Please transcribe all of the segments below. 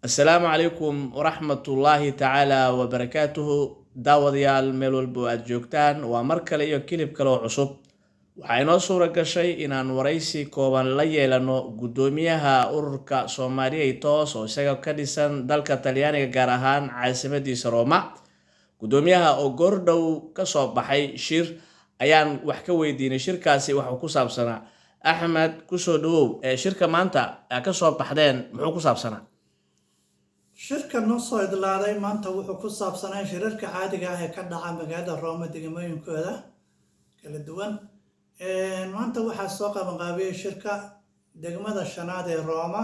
Asalaamu calaykum waraxmatullaahi tacaala wabarakaatuhu. Daawadayaal, meel walba oo aad joogtaan, waa mar kale iyo clip kale oo cusub. Waxaa inoo suura gashay inaan waraysi kooban la yeelano guddoomiyaha ururka Soomaaliyay Toos, oo isaga ka dhisan dalka Talyaaniga, gaar ahaan caasimadiisa Rooma. Guddoomiyaha oo goordhow kasoo baxay shir ayaan wax ka weydiinay shirkaasi waxuu ku saabsanaa. Axmed, kusoo dhawow. Ee shirka maanta aa kasoo baxdeen muxuu ku saabsanaa? Shirka noo soo idlaaday maanta wuxuu ku saabsanaa shirarka caadiga ah ee ka dhaca magaalada Rooma degmooyinkooda kala duwan. Maanta waxaa soo qabanqaabiyey shirka degmada shanaad ee Rooma,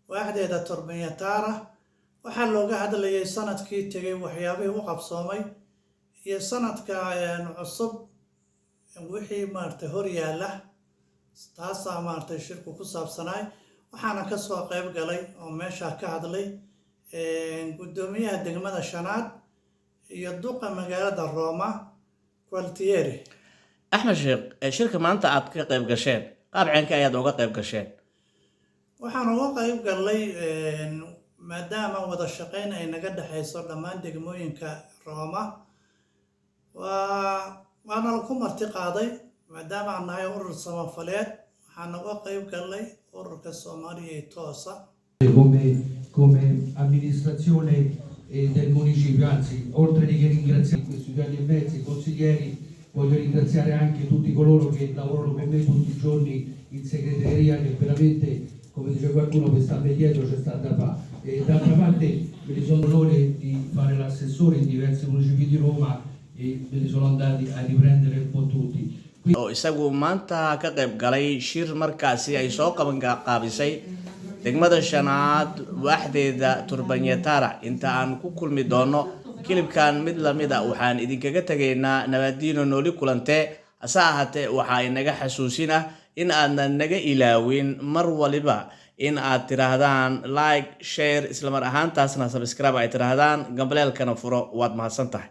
waaxdeeda Torpignattara. Waxaa looga hadlayay sanadkii tegay waxyaabihii u qabsoomay iyo sanadka cusub wixii maaragtay hor yaalla. Taasaa maaragtay shirku ku saabsanaay. Waxaana kasoo qayb galay oo meesha ka hadlay guddoomiyaha degmada shanaad iyo duqa magaalada Roma, Gualtieri. Axmed Sheekh, ee shirka maanta aad ka qayb gasheen, qaab ceenka ayaad uga qayb gasheen? Waxaan uga qayb galnay maadaama wada shaqayn ay naga dhexayso dhammaan degmooyinka Rooma, waana laku marti qaaday. Maadaama aan nahay urur samafaleed, waxaan uga qayb galnay ururka Soomaaliya ee Toosa. Come amministrazione del municipio, anzi, oltre di che ringraziare questi 2 anni e mezzo i consiglieri, voglio ringraziare anche tutti coloro che lavorano con me tutti i giorni in segreteria, che veramente, come dice qualcuno, per starmi dietro c'è stata da fare. E d'altra parte me ne sono l'onore di fare l'assessore in diversi municipi di Roma e me li sono andati a riprendere un po' tutti. Oo isagu maanta ka qayb galay shir markaasi ay soo qaban qaabisay degmada shanaad, waaxdeeda Torpignattara. Inta aan ku kulmi doono clipkan mid lamid a, waxaan idinkaga tegaynaa nabadiino, nooli kulantee. Hase ahaatee, waxaa inaga xasuusin ah in aadnan naga ilaawin mar waliba in aad tidhaahdaan like, share, islamar ahaantaasna subscribe ay tidhaahdaan, gambaleelkana furo. Waad mahadsan tahay.